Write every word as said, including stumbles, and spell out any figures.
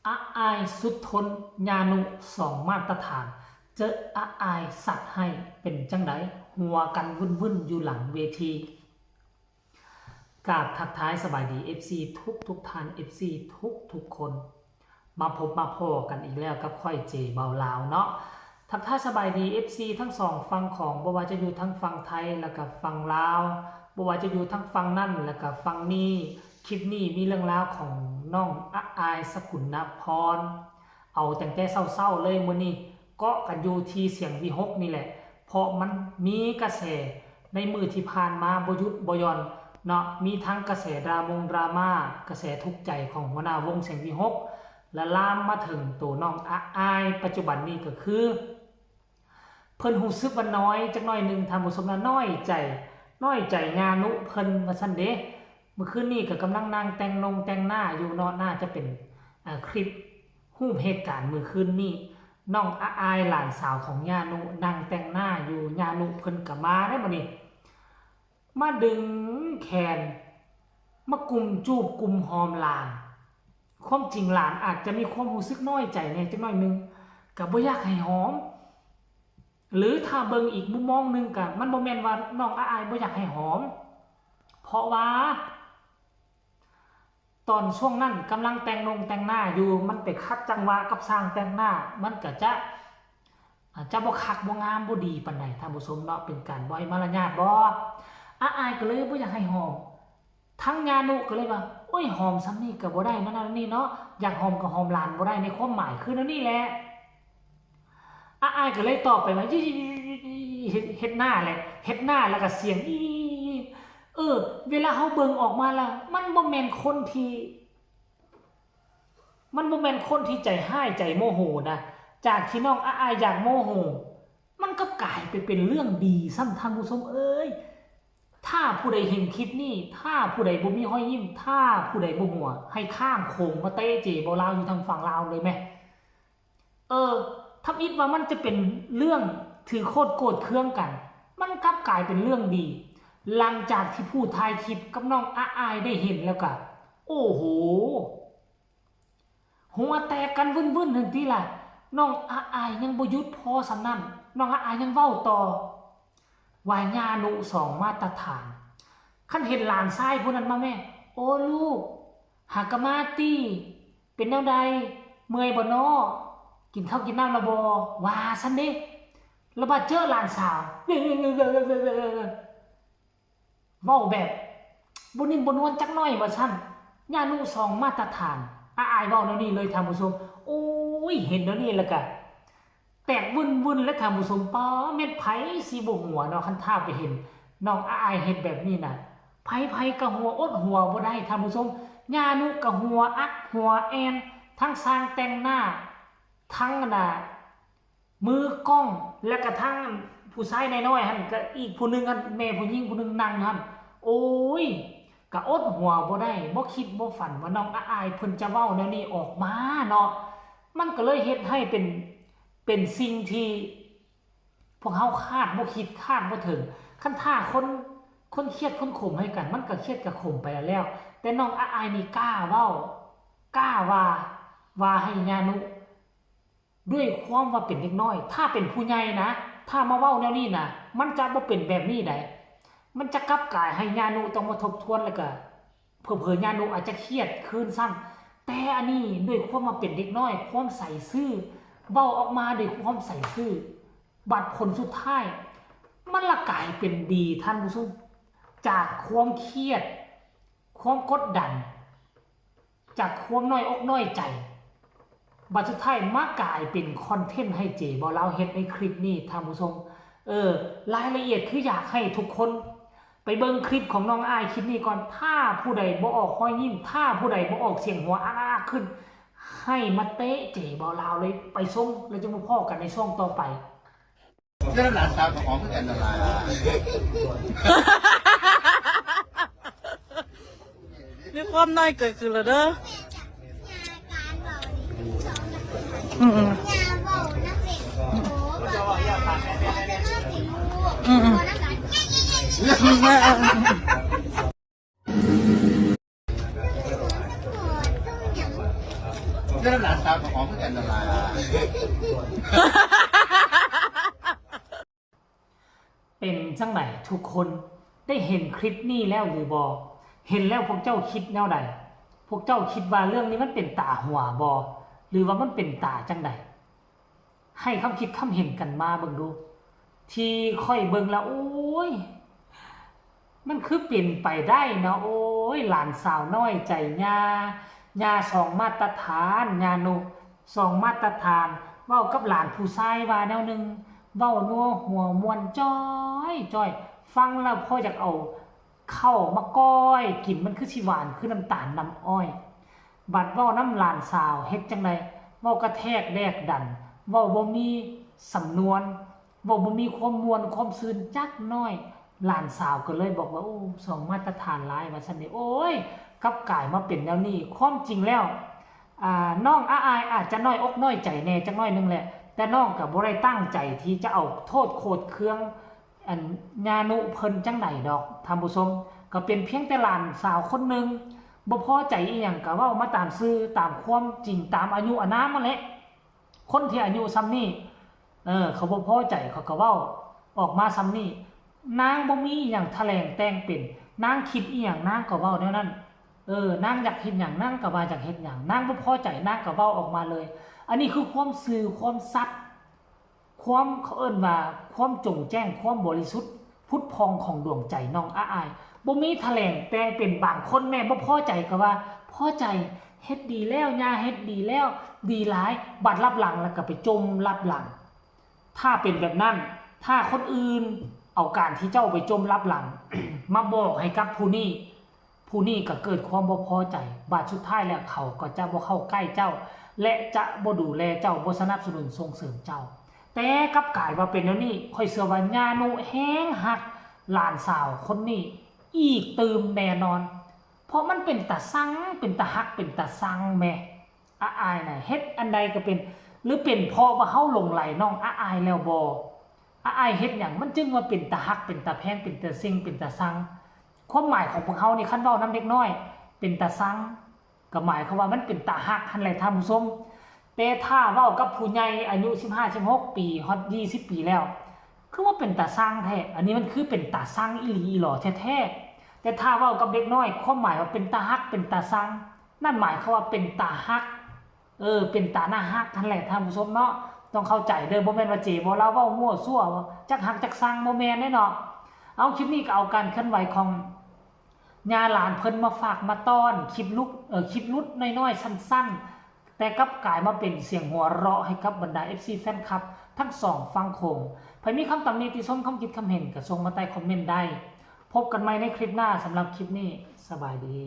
อาอายสุดทน ญานุสองมาตรฐาน เจออาอายสัตว์ให้เป็นจังใด หัวกันวุ่นๆ อยู่หลังเวที กราบทักทายสบายดี เอฟซี ทุกทุกท่าน เอฟซี ทุกทุกคน มาพบมาพ้อกันอีกแล้วกับข้อยเจเบาลาวเนาะ ทักทายสบายดี เอฟซี ทั้งสองฝั่งของ บ่ว่าจะอยู่ทั้งฝั่งไทยแล้วก็ฝั่งลาว บ่ว่าจะอยู่ทั้งฝั่งนั่นแล้วก็ฝั่งนี้ คลิปนี้มีเรื่องราวของน้องอาอายสกุณณพร เอาตั้งแต่เช้าๆเลยมื้อนี้ เกาะกันอยู่ที่เสียงวิหกนี่แหละ เพราะมันมีกระแสในมื้อที่ผ่านมาบ่หยุดบ่หย่อนเนาะ มีทั้งกระแสดรามงดราม่า กระแสทุกข์ใจของหัวหน้าวงเสียงวิหก และลามมาถึงตัวน้องอาอาย ปัจจุบันนี้ก็คือ เพิ่นรู้สึกว่าน้อยจักหน่อยหนึ่ง ท่านผู้ชมนะ น้อยใจ น้อยใจญานุเพิ่นว่าซั่นเด้ มื้อคืนนี้ก็กำลังนั่งแต่งนงแต่งหน้าอยู่เนาะ น่าจะเป็น อ่า คลิปรูปเหตุการณ์มื้อคืนนี้ น้องอาอายหลานสาวของญานุนั่งแต่งหน้าอยู่ ญานุเพิ่นก็มาได้บัดนี้ มาดึงแขน มากุมจูบกุมหอมหลาน ความจริงหลานอาจจะมีความรู้สึกน้อยใจแหน่จักหน่อยหนึ่ง ก็บ่อยากให้หอม หรือถ้าเบิ่งอีกมุมมองหนึ่งก็ มันบ่แม่นว่าน้องอาอายบ่อยากให้หอม เพราะว่า ตอนช่วงนั้นกำลังแต่งนงแต่งหน้าอยู่ มันไปขัดจังหวะกับช่างแต่งหน้า มันก็จะ อาจจะบ่คักบ่งามบ่ดีปานใด ท่านผู้ชมเนาะ เป็นการบ่ให้มารยาทบ่ อาอายก็เลยบ่อยากให้หอม ทั้งญานุก็เลยว่า โอ้ย หอมส่ำนี้ก็บ่ได้นั่นนั่นนี่เนาะ อยากหอมก็หอมหลานบ่ได้ ในความหมายคือแนวนี้แหละ อาอายก็เลยตอบไปว่า เฮ็ด เฮ็ดหน้าแหละ เฮ็ดหน้าแล้วก็เสียง อี เออ เวลาเฮาเบิ่งออกมาแล้ว มันบ่แม่นคนที่ มันบ่แม่นคนที่ใจร้ายใจโมโหนะ จากที่น้องอาอายอยากโมโห มันกลับกลายไปเป็นเรื่องดีซ้ำ ท่านผู้ชมเอ้ย ถ้าผู้ใดเห็นคลิปนี้ ถ้าผู้ใดบ่มีรอยยิ้ม ถ้าผู้ใดบ่หัว ให้ข้ามโขงมาเตะเจเบาลาวอยู่ทางฝั่งลาวเลยแหม เออ ทำอิดว่ามันจะเป็นเรื่องถือโคตรโกรธเคืองกัน มันกลับกลายเป็นเรื่องดี หลังจากที่ผู้ถ่ายคลิปกับน้องอาอายได้เห็นแล้วก็ โอ้โห หัวแตกกันวึ่นๆ หั่นติล่ะ น้องอาอายยังบ่หยุดพอส่ำนั้น น้องอาอายยังเว้าต่อ ว่าญานุสองมาตรฐาน คันเห็นหลานชายผู้นั้นมาแม่ โอ้ลูก หากะมาตี้ เป็นแนวใด เมื่อยบ่น้อ กินข้าวกินน้ำแล้วบ่ ว่าซั่นเด้ แล้วบาดเจอหลานสาว เว้าแบบบ่นิ่มบ่นวลจักหน่อยว่าซั่น ญานุสองมาตรฐาน อาอายเว้าแนวนี้เลยท่านผู้ชม โอ้ย เห็นแนวนี้แล้วก็ แตกวึ่นๆ และท่านผู้ชม ป๊า แม่นไผสิบ่หัวเนาะ คันถ้าไปเห็นน้องอาอายเฮ็ดแบบนี้น่ะ ไผๆ ก็หัวอดหัวบ่ได้ท่านผู้ชม ญานุก็หัวอักหัวแอน ทั้งช่างแต่งหน้า ทั้งอันน่ะ มือกล้อง และกระทั่งผู้ชายน้อยๆ หั่น ก็อีกผู้หนึ่งหั่น แม่ผู้หญิงผู้หนึ่งนั่งหั่น โอ้ย ก็อดหัวบ่ได้ บ่คิดบ่ฝันว่าน้องอาอายเพิ่นจะเว้าแนวนี้ออกมาเนาะ มันก็เลยเฮ็ดให้เป็น เป็นสิ่งที่พวกเฮาคาดบ่คิดคาดบ่ถึง คันถ้าคน คนเครียดคนขมให้กัน มันก็เครียดก็ขมไปแล้ว แต่น้องอาอายนี่กล้าเว้า กล้าว่า ว่าให้ญานุ ด้วยความว่าเป็นเด็กน้อย ถ้าเป็นผู้ใหญ่นะ ถ้ามาเว้าแนวนี้นะ มันจะบ่เป็นแบบนี้ได มันจะกลับกลายให้ญานุต้องมาทบทวน แล้วก็เผลอๆ ญานุอาจจะเครียดคืนซ้ำ แต่อันนี้ด้วยความว่าเป็นเด็กน้อย ความใสซื่อ เว้าออกมาด้วยความใสซื่อ บัดผลสุดท้าย มันละกลายเป็นดีท่านผู้ชม จากความเครียด ความกดดัน จากความน้อยอกน้อยใจ บัดสุดท้ายมากลายเป็นคอนเทนต์ให้เจเบาลาวเฮ็ดในคลิปนี้ท่านผู้ชม เออ รายละเอียดคืออยากให้ทุกคนไปเบิ่งคลิปของน้องอาอายคลิปนี้ก่อน ถ้าผู้ใดบ่ออกรอยยิ้ม ถ้าผู้ใดบ่ออกเสียงหัวอากๆขึ้น ให้มาเตะเจเบาลาวเลย ไปชม แล้วจะมาพ้อกันในช่วงต่อไป เรื่องหลานสาวของอ๋องคือกันนั่นล่ะ มีความน้อยเกิดขึ้นแล้วเด้อ อืมอืม อืมอืม แล้วหลานสาวของหอมเพื่อนละลาย เป็นจั่งใดทุกคน ได้เห็นคลิปนี้แล้วหรือบ่ เห็นแล้วพวกเจ้าคิดแนวใด พวกเจ้าคิดว่าเรื่องนี้มันเป็นตาหัวบ่ หรือว่ามันเป็นตาจั่งใด ให้ความคิดความเห็นกันมาเบิ่งดู ที่ข้อยเบิ่งแล้ว โอ้ย มันคือเป็นไปได้เนาะ โอ้ย หลานสาวน้อยใจย่า ย่าสองมาตรฐาน ย่านุ สองมาตรฐาน เว้ากับหลานผู้ชายว่าแนวหนึ่ง เว้านัวหัวม่วนจ้อยจ้อย ฟังแล้วพออยากเอาข้าวมาก้อยกิน มันคือสิหวานคือน้ำตาลน้ำอ้อย บัดเว้านำหลานสาวเฮ็ดจั่งใด เว้ากระแทกแดกดัน เว้าบ่มีสำนวน เว้าบ่มีความม่วนความซื่นจักหน่อย หลานสาวก็เลยบอกว่า โอ้ สองมาตรฐานหลาย ว่าซั่นเด้ โอ้ย กลับกลายมาเป็นแนวนี้ ความจริงแล้ว อ่า น้องอาอายอาจจะน้อยอกน้อยใจแหน่จักหน่อยหนึ่งแหละ แต่น้องก็บ่ได้ตั้งใจที่จะเอาโทษโขดเคือง อัน ย่านุเพิ่นจั่งใดดอก ท่านผู้ชม ก็เป็นเพียงแต่หลานสาวคนหนึ่ง บ่พอใจอีหยังก็เว้ามาตามซื่อ ตามความจริง ตามอายุอานามนั่นแหละ คนที่อายุส่ำนี้ เออ เขาบ่พอใจเขาก็เว้าออกมาส่ำนี้ นางบ่มีอีหยังแถลงแต่งเป็น นางคิดอีหยังนางก็เว้าแนวนั้น เออ นางอยากเฮ็ดหยังนางก็ว่าอยากเฮ็ดหยัง นางบ่พอใจนางก็เว้าออกมาเลย อันนี้คือความซื่อความสัตย์ ความ เขาเอิ้นว่าความจงแจ้ง ความบริสุทธิ์ผุดผ่องของดวงใจน้องอาอาย บ่มีแถลงแต่งเป็น บางคนแม่บ่พอใจก็ว่า พอใจ เฮ็ดดีแล้ว ย่าเฮ็ดดีแล้ว ดีหลาย บัดลับหลังแล้วก็ไปจมลับหลัง ถ้าเป็นแบบนั้น ถ้าคนอื่นเอาการที่เจ้าไปจมลับหลัง มาบอกให้กับผู้นี้ ผู้นี้ก็เกิดความบ่พอใจ บาดสุดท้ายแล้วเขาก็จะบ่เข้าใกล้เจ้า และจะบ่ดูแลเจ้า บ่สนับสนุนส่งเสริมเจ้า แต่กลับกลายว่าเป็นแนวนี้ ข้อยเชื่อว่าย่านุแฮงฮักหลานสาวคนนี้อีกตื่มแน่นอน เพราะมันเป็นตาซัง เป็นตาฮัก เป็นตาซังแหม อาอายน่ะ เฮ็ดอันใดก็เป็น หรือเป็นเพราะว่าเฮาหลงใหลน้องอาอายแล้วบ่ อาอายเฮ็ดหยังมันจึงว่าเป็นตาฮัก เป็นตาแพง เป็นตาเซ็ง เป็นตาซัง ความหมายของพวกเฮานี่ คันเว้านำเด็กน้อย เป็นตาซัง ก็หมายความว่ามันเป็นตาฮักหั้นแหละท่านผู้ชม แต่ถ้าเว้ากับผู้ใหญ่อายุสิบห้า สิบหก ปี ฮอด ยี่สิบ ปีแล้ว คือว่าเป็นตาซังแท้ อันนี้มันคือเป็นตาซังอีหลีอีหลอแท้ๆ แต่ถ้าเว้ากับเด็กน้อย ความหมายว่าเป็นตาฮัก เป็นตาซัง นั่นหมายความว่าเป็นตาฮัก เออ เป็นตาน่าฮักหั้นแหละท่านผู้ชมเนาะ ต้องเข้าใจเด้อ บ่แม่นว่าเจบ่ลาวเว้ามั่วซั่ว จักฮักจักซัง บ่แม่นเด้เนาะ เอา คลิปนี้ก็เอาการเคลื่อนไหวของย่าหลานเพิ่นมาฝากมาต้อน คลิปลุก เอ่อ คลิปหลุดน้อยๆ สั้นๆ แต่กลับกลายมาเป็นเสียงหัวเราะให้กับบรรดา เอฟซี แฟนคลับทั้งสองฝั่งโขง ใผมีคำตำหนิติชม คำคิดคำเห็นก็ส่งมาใต้คอมเมนต์ได้ พบกันใหม่ในคลิปหน้า สำหรับคลิปนี้ สบายดี